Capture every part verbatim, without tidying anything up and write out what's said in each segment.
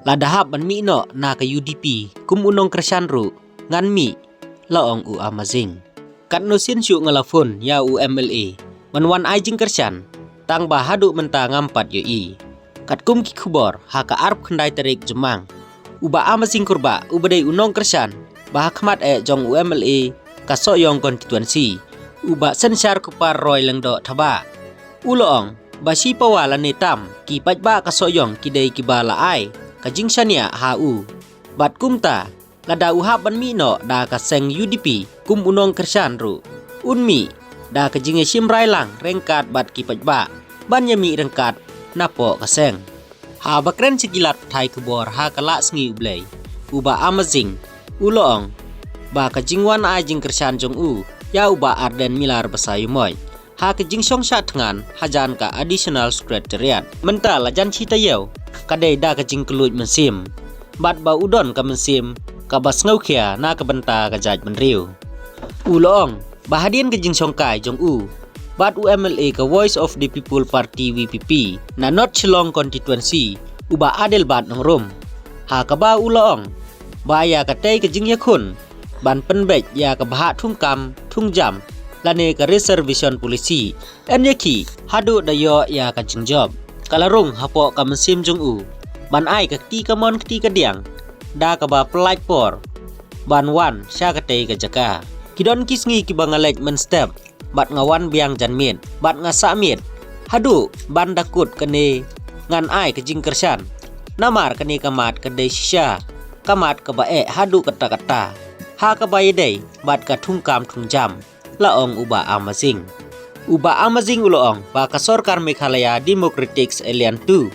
Lada hap ban mih noh na ka U D P kum u nongkyrshan ruh, ngan mih, la ong u Amazing. Katno sien shuh nga la phone ïa u M L A ban wan ai jingkyrshan, tang ba haduh mynta ngam pat ïohi. Katkum ki khubor, ha ka arphew khyndai tarik Jymmang, u Bah Amazing Kurbah, uba dei u nongkyrshan ba ha khmat eh jong u M L A ka Sohiong constituency, u Bah Synshar Kupar Roy Lyngdoh Thabah, u la ong ba shi pawa lane tam ki paidbah ka Sohiong ki dei kiba la ai ka jingshaniah ha u. Bad kumta, lada u hap ban mih noh da ka seng U D P kum u nongkyrshan ruh, un mih da ka jingïashim rai lang ryngkat bad ki paidbah ban ïamih ryngkat napoh ka seng. Haba kren sha ki lad pathai khubor ha ka Lahsngi U Blei, u Bah Amazing u la ong ba ka jingwan ai jingkyrshan jong u ïa u Bah Ardent Miller Basaiawmoit ha ka jingshong shah thngan hajan ka Additional Secretariat mynta la jan shi taïew, ka dei da ka jingkylluid mynsiem, bad ba u don ka mynsiem kaba sngewkhia na ka bynta ka jaitbynriew. U la ong ba hadien ka jingshongkai jong u bad u M L A ka Voice of the People Party, V P P, na North Shillong constituency, u Bah Adelbert Nongrum, ha kaba u la ong ba ïa katei ka jingïakhun ban pynbeit ïa ka bhah thungkam thungjam lane ka reservation policy, yn ïakhih haduh da ïoh ïa ka jingjop, ka la rung hapoh ka mynsiem jong u ban ai ka kti kamon kti kadiang da kaba pyllait por ban wan sha katei ka jaka. Ki don ki sngi kiba nga leit mynstep bad nga wan biang janmiet bad nga sahmiet haduh ban da kut kane ngan ai ka jingkyrshan, namar kane ka mat ka dei shisha ka mat kaba eh haduh katta katta ha kaba ïadei bad ka thungkam thungjam, la ong u Bah Amazing. U Bah Amazing u la ong ba ka sorkar Meghalaya Democratic Alliance two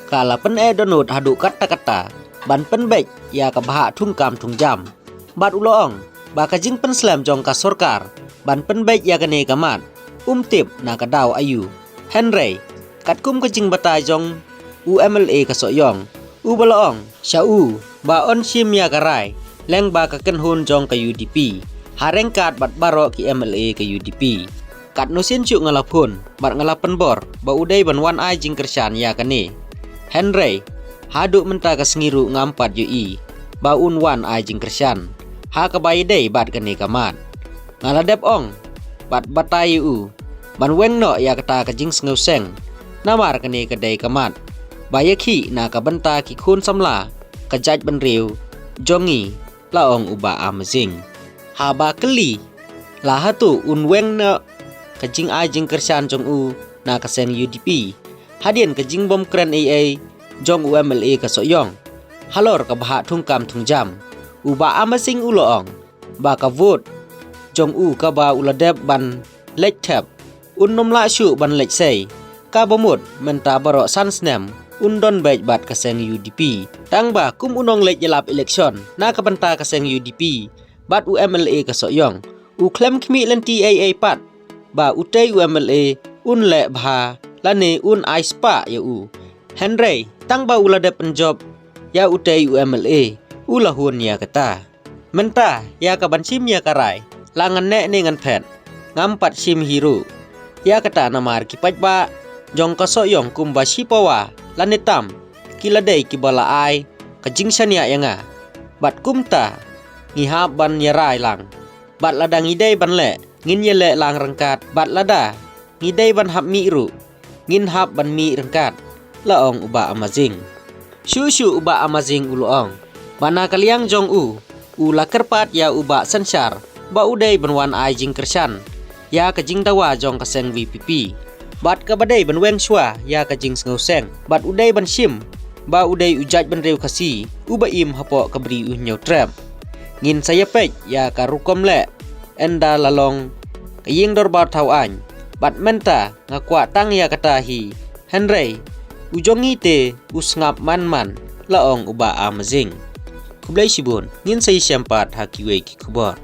ka la pyneh dohnud haduh katta katta ban pynbeit ïa ka bhah thungkam thungjam. Bad u la ong ba ka jingpynslem jong ka sorkar ban pynbeit ïa kane ka mat, um tip na ka daw aïu. Hynrei katkum ka jingbatai jong u M L A ka Sohiong, u ba la ong sha u ba un shim ïa ka rai lyngba ka kynhun jong ka U D P ha ryngkat bad baroh ki M L A ka U D P. Katno sien shuh nga la phone bad nga la pynbor ba u dei ban wan ai jingkyrshan ïa kane, hynrei haduh mynta ka sngi ruh ngam pat ïohi ba un wan ai jingkyrshan ha kaba ïadei bad kane ka mat. Nga la dep ong bad batai ïa u ban weng noh ïa kata ka jingsngewseng, namar kane ka dei ka mat ba ïakhih na ka bynta ki khun samla ka jaitbynriew jong ngi, la ong u Bah Amazing. Haba kylli la hato un weng noh ka jingai jingkyrshan jong u na ka seng U D P hadien ka jingbym kren ei ei jong u M L A ka Sohiong halor ka bhah thungkam thungjam, u Bah Amazing u la ong ba ka vote jong u kaba u la dep ban leit thep, un nym lah shuh ban leit sei. Kaba mut mynta baroh san snem un don beit bad ka seng U D P, tang ba kum u nongleit ïalap election na ka bynta ka seng U D P bad u M L A ka Sohiong, u khlem khmih lynti ei ei pat ba utei u M L A un leh bha lane un ai spah ïa u. Hynrei tang ba u la dep pynjop ïa utei u M L A, u la hun ïa kata. Mynta ïa ka ban shim ïa ka rai, la ngan neh ne ngan phet, ngam pat shim hi ruh ïa kata, namar ki paidbah jong ka Sohiong kumba shi pawa lane tam ki la dei kiba la ai ka jingshaniah ïa nga. Bad kumta ngi hap ban ïarai lang. Bad lada ngi dei ban leh, ngin ïaleh lang ryngkat, bad lada ngi dei ban hap mih ruh, ngin hap ban mih ryngkat, la ong u Bah Amazing. Shuh shuh u Bah Amazing u la ong ba na ka liang jong u, u la kyrpad ïa u Bah Synshar ba u dei ban wan ai jingkyrshan ïa ka jingdawa jong ka seng V P P, bad kaba dei ban weng shuwa ïa ka jingsngewseng, bad u dei ban shim ba u dei u jaitbynriew Khasi uba im hapoh ka Bri U Hynñiewtrep. Ngin sa ïapeit ïa ka rukom leh ynda la long ka ïing dorbar thaw aiñ, bad mynta nga kwah tang ïa kata hi, hynrei u jong ngi te u sngap man man, la ong u Bah Amazing. Khublei shibun, ngin sa ïashem pat ha kiwei ki khubor.